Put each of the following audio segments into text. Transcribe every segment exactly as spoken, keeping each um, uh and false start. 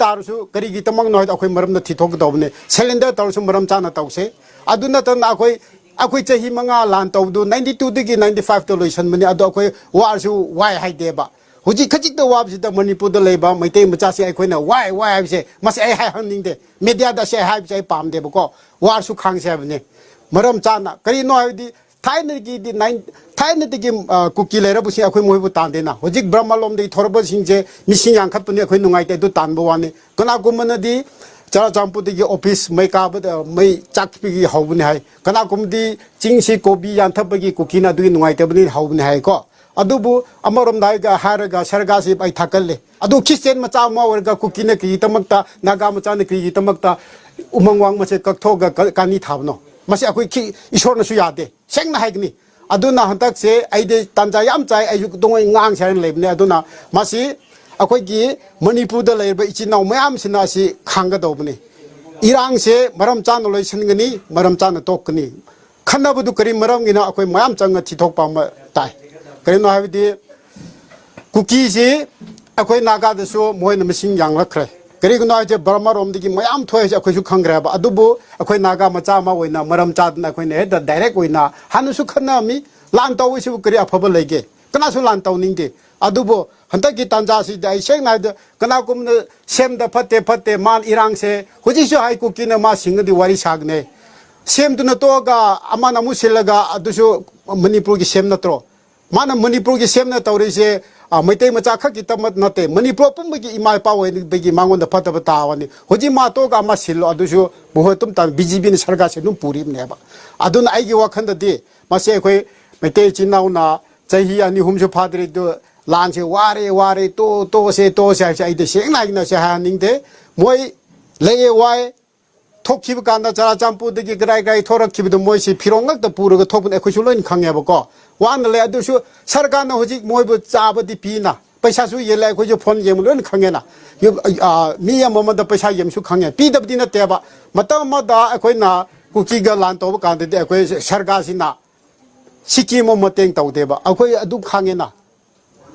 ꯇꯥꯔꯁꯨ ꯀꯔꯤꯒꯤꯗꯃꯛꯅꯣ ꯍꯥꯏꯗꯣ ꯑꯩꯈꯣꯏ ꯃꯔꯝꯗ ꯊꯤꯊꯣꯛꯀꯗꯧꯕꯅꯤ꯫ ꯁꯔꯦꯟꯗꯔ ꯇꯧꯔꯁꯨ ꯃꯔꯝ ꯆꯥꯅ ꯇꯧꯁꯦ꯫ ꯑꯗꯨ ꯅꯠꯇꯅ ꯑꯩꯈꯣꯏ, ꯑꯩꯈꯣꯏ ꯆꯍꯤ ꯃꯉꯥ ꯂꯥꯟ ꯇꯧꯕꯗꯨ ninety two ꯗꯒꯤ ninety five ꯇ ꯂꯣꯏꯁꯟꯕꯅꯤ꯫ ꯑꯗꯣ ꯑꯩꯈꯣꯏ ꯋꯥꯔꯁꯨ ꯋꯥꯏ ꯍꯥꯏꯗꯦꯕ꯫ ꯍꯧꯖꯤꯛ ꯈꯖꯤꯛꯇ ꯋꯥꯕꯁꯤꯗ ꯃꯅꯤꯄꯨꯔꯗ ꯂꯩꯕ ꯃꯩꯇꯩ ꯃꯆꯥꯁꯤꯡ ꯑꯩꯈꯣꯏꯅ ꯋꯥꯏ ꯋꯥꯏ ꯍꯥꯏꯕꯁꯦ, ꯃꯁꯤ ꯑꯩ ꯍꯥꯏꯍꯟꯅꯤꯡꯗꯦ꯫ ꯃꯦꯗꯤꯌꯥꯗ ꯑꯁꯤ ꯍꯥꯏꯕꯁꯦ ꯑꯩ ꯄꯥꯝꯗꯦꯕꯀꯣ꯫ ꯋꯥꯔꯁꯨ ꯈꯥꯡꯁꯦ ꯍꯥꯏꯕꯅꯤ꯫ ꯃꯔꯝ ꯆꯥꯅ꯫ ꯀꯔꯤꯅꯣ ꯍꯥꯏꯕꯗꯤ ꯊꯥꯏꯅꯒꯤꯗꯤ ꯅꯥꯏꯟ-, ꯊꯥꯏꯅꯗꯒꯤ, ꯑ, ꯀꯨꯀꯤ ꯂꯩꯔꯕꯁꯤꯡ ꯑꯩꯈꯣꯏ ꯃꯣꯏꯕꯨ ꯇꯥꯟꯗꯦꯅ꯫ ꯍꯧꯖꯤꯛ ꯕ꯭ꯔꯍꯃꯂꯣꯝꯗꯒꯤ ꯊꯣꯔꯛꯄꯁꯤꯡꯁꯦ ꯃꯤꯁꯤꯡ ꯌꯥꯡꯈꯠꯄꯅꯤ, ꯑꯩꯈꯣꯏ ꯅꯨꯡꯉꯥꯏꯇꯦ, ꯑꯗꯨ ꯇꯥꯟꯕ ꯋꯥꯅꯤ꯫ ꯀꯅꯥꯒꯨꯝꯕꯅꯗꯤ ꯆꯨꯔꯥꯆꯥꯟꯄꯨꯔꯗꯒꯤ ꯑꯣꯐꯤꯁ ꯃꯩ ꯀꯥꯕꯗ, ꯃꯩ ꯆꯥꯛꯄꯤꯒꯤ ꯍꯧꯕꯅꯤ ꯍꯥꯏ, ꯀꯅꯥꯒꯨꯝꯕꯗꯤ ꯆꯤꯡꯁꯤ ꯀꯣꯕꯤ ꯌꯥꯟꯊꯠꯄꯒꯤ ꯀꯨꯀꯤꯅ ꯑꯗꯨꯒꯤ ꯅꯨꯡꯉꯥꯏꯇꯕꯅꯤ ꯍꯧꯕꯅꯤ ꯍꯥꯏꯀꯣ꯫ ꯑꯗꯨꯕꯨ ꯑꯃꯔꯣꯝꯗ ꯍꯥꯏꯔꯒ, ꯍꯥꯏꯔꯒ ꯁꯔꯒꯥꯁꯤ ꯑꯩ ꯊꯥꯒꯠꯂꯦ꯫ ꯑꯗꯨ ꯈ꯭ꯔꯤꯁꯇꯤꯌꯥꯟ ꯃꯆꯥ ꯑꯃ ꯑꯣꯏꯔꯒ ꯀꯨꯀꯤꯅ ꯀꯔꯤꯒꯤꯗꯃꯛꯇ, ꯅꯥꯒꯥ ꯃꯆꯥꯅ ꯀꯔꯤꯒꯤꯗꯃꯛꯇ ꯎꯃꯪ ꯋꯥꯡꯃꯁꯦ ꯀꯛꯊꯣꯛꯑꯒ ꯀ-, ꯀꯥꯅꯤ ꯊꯥꯕꯅꯣ? ꯃꯁꯤ ꯑꯩꯈꯣꯏ ꯈꯤ-, ꯏꯁꯣꯔꯅꯁꯨ ꯌꯥꯗꯦ, ꯁꯦꯡꯅ ꯍꯥꯏꯒꯅꯤ꯫ ꯑꯗꯨꯅ ꯍꯟꯗꯛꯁꯦ ꯑꯩꯗꯤ ꯇꯥꯟꯖꯥ ꯌꯥꯝ ꯆꯥꯏ, ꯑꯩꯁꯨ ꯇꯨꯡꯑꯣꯏ ꯉꯥꯡꯁꯦ ꯍꯥꯏꯅ ꯂꯩꯕꯅꯦ꯫ ꯑꯗꯨꯅ ꯃꯁꯤ ꯑꯩꯈꯣꯏꯒꯤ ꯃꯅꯤꯄꯨꯔꯗ ꯂꯩꯔꯤꯕ ꯏꯆꯤꯟ ꯏꯅꯥꯎ ꯃꯌꯥꯝꯁꯤꯅ ꯑꯁꯤ ꯈꯥꯡꯒꯗꯧꯕꯅꯤ꯫ ꯏꯔꯥꯡꯁꯦ ꯃꯔꯝ ꯆꯥꯅ ꯂꯣꯏꯁꯤꯟꯒꯅꯤ, ꯃꯔꯝ ꯆꯥꯅ ꯇꯣꯛꯀꯅꯤ꯫ ꯈꯟꯅꯕꯗꯨ ꯀꯔꯤ ꯃꯔꯝꯒꯤꯅꯣ? ꯑꯩꯈꯣꯏ ꯃꯌꯥꯝ ꯆꯪꯉ ꯊꯤꯊꯣꯛꯄ ꯑꯃ ꯇꯥꯏ꯫ ꯀꯔꯤꯅꯣ ꯍꯥꯏꯕꯗꯤ, ꯀꯨꯀꯤꯁꯤ ꯑꯩꯈꯣꯏ ꯅꯥꯒꯥꯗꯁꯨ ꯃꯣꯏꯅ ꯃꯁꯤꯡ ꯌꯥꯝꯂꯛꯈ꯭ꯔꯦ꯫ ꯀꯔꯤꯒꯤꯅꯣ ꯍꯥꯏꯁꯦ, ꯕꯔꯃꯥꯔꯣꯝꯗꯒꯤ ꯃꯌꯥꯝ ꯊꯣꯛꯑꯦ ꯍꯥꯏꯁꯦ ꯑꯩꯈꯣꯏꯁꯨ ꯈꯪꯈ꯭ꯔꯦꯕ꯫ ꯑꯗꯨꯕꯨ ꯑꯩꯈꯣꯏ ꯅꯥꯒꯥ ꯃꯆꯥ ꯑꯃ ꯑꯣꯏꯅ ꯃꯔꯝ ꯆꯥꯗꯅ ꯑꯩꯈꯣꯏꯅ ꯍꯦꯛꯇ ꯗꯥꯏꯔꯦꯛ ꯑꯣꯏꯅ ꯍꯥꯟꯅꯁꯨ ꯈꯟꯅꯔꯝꯃꯤ, ꯂꯥꯟ ꯇꯧꯕꯁꯤꯕꯨ ꯀꯔꯤ ꯑꯐꯕ ꯂꯩꯒꯦ? ꯀꯅꯥꯁꯨ ꯂꯥꯟ ꯇꯧꯅꯤꯡꯗꯦ꯫ ꯑꯗꯨꯕꯨ ꯍꯟꯗꯛꯀꯤ ꯇꯥꯟꯖꯥꯁꯤꯗ ꯑꯩ ꯁꯦꯡꯅ ꯍꯥꯏꯕꯗ, ꯀꯅꯥꯒꯨꯝꯕꯅ ꯁꯦꯝꯗ ꯐꯠꯇꯦ, ꯐꯠꯇꯦ, ꯃꯥ ꯏꯔꯥꯡꯁꯦ ꯍꯧꯖꯤꯛꯁꯨ ꯍꯥꯏ ꯀꯨꯀꯤꯅ ꯃꯥ ꯁꯤꯡꯉꯗꯤ ꯋꯥꯔꯤ ꯁꯥꯒꯅꯤ꯫ ꯁꯦꯝꯗꯨꯅ ꯇꯣꯛꯑꯒ ꯑꯃꯅ ꯑꯃꯨꯛ ꯁꯤꯜꯂꯒ, ꯑꯗꯨꯁꯨ ꯃꯅꯤꯄꯨꯔꯒꯤ ꯁꯦꯝ ꯅꯠꯇ꯭ꯔꯣ? ꯃꯥꯅ ꯃꯅꯤꯄꯨꯔꯒꯤ ꯁꯦꯝꯅ ꯇꯧꯔꯤꯁꯦ, ꯑ, ꯃꯩꯇꯩ ꯃꯆꯥ ꯈꯛꯀꯤꯗꯃꯛ ꯅꯠꯇꯦ, ꯃꯅꯤꯄꯨꯔ ꯄꯨꯝꯕꯒꯤ ꯏꯃꯥ ꯏꯄꯥ ꯑꯣꯏꯕꯒꯤ ꯃꯉꯣꯟꯗ ꯐꯠꯇꯕ ꯇꯥꯕꯅꯤ꯫ ꯍꯧꯖꯤꯛ ꯃꯥ ꯇꯣꯛꯑꯒ ꯑꯃ ꯁꯤꯜꯂꯣ, ꯑꯗꯨꯁꯨ ꯃꯍꯨꯠ ꯑꯗꯨꯝ ꯇꯥ-, ꯕꯤ ꯖꯦ ꯄꯤꯅ ꯁꯔꯀꯥꯔꯁꯦ ꯑꯗꯨꯝ ꯄꯨꯔꯤꯕꯅꯦꯕ꯫ ꯑꯗꯨꯅ ꯑꯩꯒꯤ ꯋꯥꯈꯜꯗꯗꯤ ꯃꯁꯤ ꯑꯩꯈꯣꯏ ꯃꯩꯇꯩ ꯏꯆꯤꯟ ꯏꯅꯥꯎꯅ ꯆꯍꯤ ꯑꯅꯤ ꯑꯍꯨꯝꯁꯨ ꯐꯥꯗ꯭ꯔꯤ, ꯑꯗꯨ ꯂꯥꯟꯁꯦ ꯋꯥꯔꯦ, ꯋꯥꯔꯦ, ꯇꯣ-, ꯇꯣꯛꯑꯁꯦ, ꯇꯣꯛꯑꯁꯦ ꯍꯥꯏꯕꯁꯦ ꯑꯩꯗꯤ ꯁꯦꯡꯅ ꯍꯥꯏꯗꯅ ꯁꯤ ꯍꯥꯏꯍꯟꯅꯤꯡꯗꯦ꯫ ꯃꯣꯏ ꯂꯩꯌꯦ, ꯋꯥꯏ, ꯊꯣꯛꯈꯤꯕ ꯀꯥꯟꯗ ꯆꯨꯔꯥꯆꯥꯟꯄꯨꯔꯗꯒꯤ ꯀꯗꯥꯏ ꯀꯗꯥꯏ ꯊꯣꯔꯛꯈꯤꯕꯗꯣ ꯃꯣꯏꯁꯤ ꯐꯤꯔꯣꯜ ꯉꯛꯇ ꯄꯨꯔꯒ ꯊꯣꯛꯄꯅꯦ, ꯑꯩꯈꯣꯏꯁꯨ ꯂꯣꯏꯅ ꯈꯪꯉꯦꯕꯀꯣ꯫ ꯋꯥꯅ ꯂꯩ꯫ ꯑꯗꯨꯁꯨ ꯁꯔꯀꯥꯔꯅ ꯍꯧꯖꯤꯛ ꯃꯣꯏꯕꯨ ꯆꯥꯕꯗꯤ ꯄꯤꯅ, ꯄꯩꯁꯥꯁꯨ ꯌꯦꯜꯂꯦ, ꯑꯩꯈꯣꯏꯁꯨ ꯐꯣꯟ ꯌꯦꯡꯕ ꯂꯣꯏꯅ ꯈꯪꯉꯦꯅ꯫ ꯌꯨꯝ-, ꯑ, ꯃꯤ ꯑꯃꯃꯗ ꯄꯩꯁꯥ ꯌꯦꯟꯕꯁꯨ ꯈꯪꯉꯦ, ꯄꯤꯗꯕꯗꯤ ꯅꯠꯇꯦꯕ꯫ ꯃꯇꯝ ꯑꯃꯗ ꯑꯩꯈꯣꯏꯅ ꯀꯨꯀꯤꯒ ꯂꯥꯟ ꯇꯧꯕ ꯀꯥꯟꯗꯗꯤ ꯑꯩꯈꯣꯏ ꯁꯔꯀꯥꯔꯁꯤꯅ ꯁꯤꯀꯤꯝ ꯑꯃ ꯃꯇꯦꯡ ꯇꯧꯗꯦꯕ, ꯑꯩꯈꯣꯏ ꯑꯗꯨ ꯈꯪꯉꯦꯅ꯫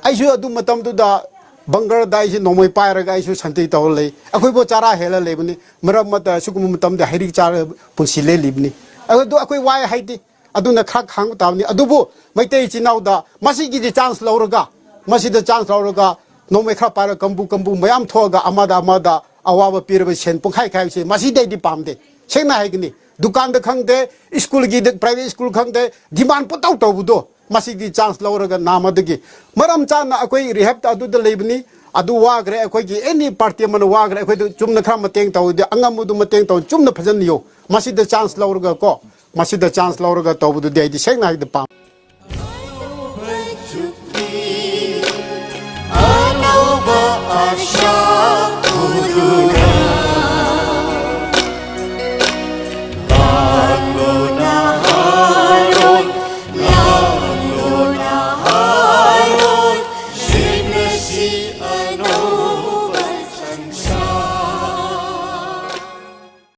ꯑꯩꯁꯨ ꯑꯗꯨ ꯃꯇꯝꯗꯨꯗ ꯕꯪꯒꯔꯗ ꯑꯩꯁꯦ ꯅꯣꯡꯃꯩ ꯄꯥꯏꯔꯒ ꯑꯩꯁꯨ ꯁꯟꯇ꯭ꯔꯤ ꯇꯧꯔ ꯂꯩ꯫ ꯑꯩꯈꯣꯏꯕꯨ ꯆꯥꯔꯥ ꯍꯦꯜꯂ ꯂꯩꯕꯅꯤ꯫ ꯃꯔꯛ ꯑꯃꯗ ꯁꯤꯒꯨꯝꯕ ꯃꯇꯝꯗ ꯍꯩꯔꯤꯛ ꯆꯥꯔꯒ ꯄꯨꯟꯁꯤ ꯂꯦꯜꯂꯤꯕꯅꯤ꯫ ꯑꯗꯨ ꯑꯩꯈꯣꯏ ꯋꯥꯏ ꯍꯥꯏꯗꯦ꯫ ꯑꯗꯨꯅ ꯈꯔ ꯈꯥꯡꯕ ꯇꯥꯕꯅꯤ꯫ ꯑꯗꯨꯕꯨ ꯃꯩꯇꯩ ꯏꯆꯤꯟ ꯏꯅꯥꯎꯗ ꯃꯁꯤꯒꯤꯗꯤ ꯆꯥꯟꯁ ꯂꯧꯔꯒ, ꯃꯁꯤꯗ ꯆꯥꯟꯁ ꯂꯧꯔꯒ ꯅꯣꯡꯃꯩ ꯈꯔ ꯄꯥꯏꯔꯒ ꯀꯝꯕꯨ ꯀꯝꯕꯨ ꯃꯌꯥꯝ ꯊꯣꯛꯑꯒ ꯑꯃꯗ ꯑꯃꯗ ꯑꯋꯥꯕ ꯄꯤꯔꯕ ꯁꯦꯟ ꯄꯨꯡꯈꯥꯏ ꯈꯥꯏꯕꯁꯦ ꯃꯁꯤꯗꯤ ꯑꯩꯗꯤ ꯄꯥꯝꯗꯦ꯫ ꯁꯦꯡꯅ ꯍꯥꯏꯒꯅꯤ, ꯗꯨꯀꯥꯟꯗ ꯈꯪꯗꯦ, ꯁ꯭ꯀꯨꯜꯒꯤ, ꯄ꯭ꯔꯥꯏꯚꯦꯠ ꯁ꯭ꯀꯨꯜ ꯈꯪꯗꯦ, ꯗꯤꯃꯥꯟ ꯄꯨꯇꯧ ꯇꯧꯕꯗꯣ ꯃꯁꯤꯗꯤ ꯆꯥꯟꯁ ꯂꯧꯔꯒ ꯅꯥꯃꯗꯒꯤ ꯃꯔꯝ ꯆꯥꯅ ꯑꯩꯈꯣꯏ ꯔꯤꯍꯦꯞꯇ ꯑꯗꯨꯗ ꯂꯩꯕꯅꯤ꯫ ꯑꯗꯨ ꯋꯥꯈ꯭ꯔꯦ, ꯑꯩꯈꯣꯏꯒꯤ ꯑꯦꯅꯤ ꯄꯥꯔꯇꯤ ꯑꯃꯅ ꯋꯥꯈ꯭ꯔꯦ, ꯑꯩꯈꯣꯏꯗ ꯆꯨꯝꯅ ꯈꯔ ꯃꯇꯦꯡ ꯇꯧꯗꯤ ꯑꯉꯝꯕꯗꯨ ꯃꯇꯦꯡ ꯇꯧ, ꯆꯨꯝꯅ ꯐꯖꯅ ꯌꯣ꯫ ꯃꯁꯤꯗ ꯆꯥꯟꯁ ꯂꯧꯔꯒ ꯀꯣ, ꯃꯁꯤꯗ ꯆꯥꯟꯁ ꯂꯧꯔꯒ ꯇꯧꯕꯗꯨꯗꯤ ꯑꯩꯗꯤ ꯁꯦꯡꯅ ꯍꯥꯏꯗꯤ ꯄꯥꯝꯃꯤ꯫ ꯑꯅꯧꯕ ꯑꯥꯁꯥ